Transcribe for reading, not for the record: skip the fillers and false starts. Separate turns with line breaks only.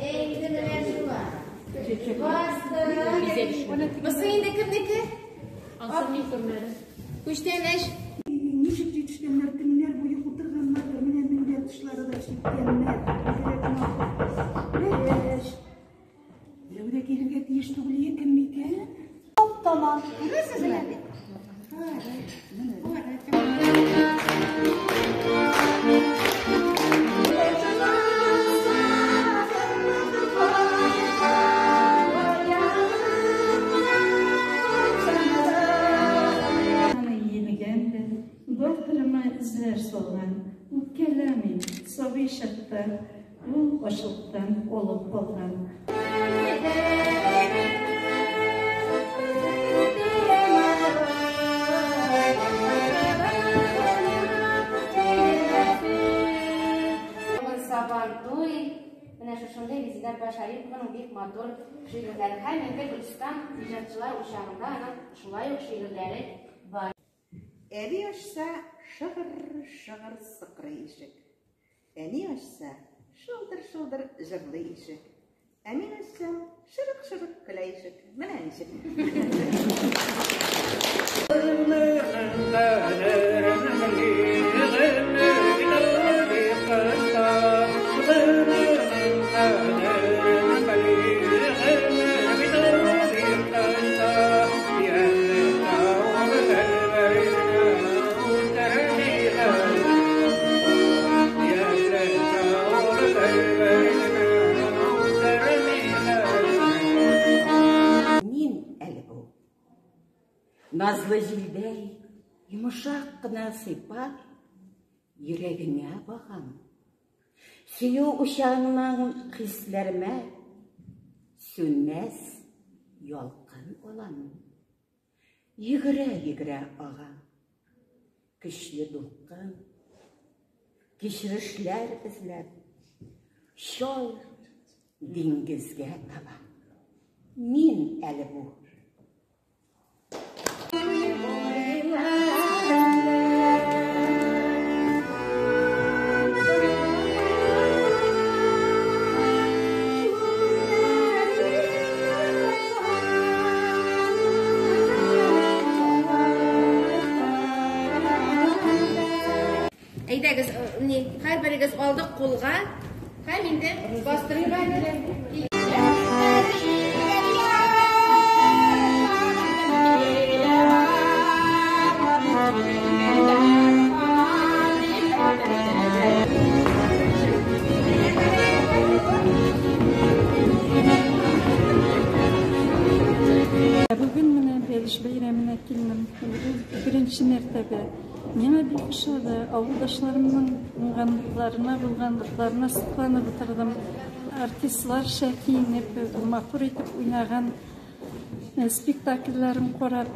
Инде менә шулай. Бастык. Бусы инде кемнеке?
Анысын мин күрмәдем.
Күчтәнәч.
Ничек җитешкәннәр, көннәр буе утырганнардыр, менә мендәр тышлары да чиккәннәр. Бигрәк матур. Бәлеш. Берәү дә килергә тиеш түгел, е, кем микән? Тамам. Күрәсезме?
Аны иелгән дә, балтырыма эзләр салган. Үпкәләмим, сабый чакта ул ачлыктан алып калган.
Бүген Сабантуй. Менә шушындый Резеда апа Шәрипованың бик матур шигырьләре. Һәм инде Гөлстан иҗатчылар учагында аның шулай ук шигырьләре бар.
Әби ачса, шыгыр-шыгыр сыкрый ишек. Әни ачса, шылдыр-шылдыр җырлый ишек. Ә мин ачсам, шырык-шырык көлә ишек. Менә ничек.
Мин әле бу. Назлы җилдәй йомшак кына сыйпап, йөрәгеңә багам. Сөю учагыңнан хисләремә сүнмәс ялкын алам. Йөгерә-йөгерә ага. Көчле дулкын, кичерешләр эзләп, чал диңгезгә таба. Мин әле бу.
Әйдәгез, ни, һәрберегез алдык кулга һәм инде бастырыйк әле.
Бүген менә Бәлеш бәйрәменә килдем. Ул беренче мәртәбә. Миңа бик ошады. Авылдашларымның уңганлыкларына, булганлыкларына сокланып утырдым. Артистларча киенеп, матур итеп уйнаган спектакльләрен карап.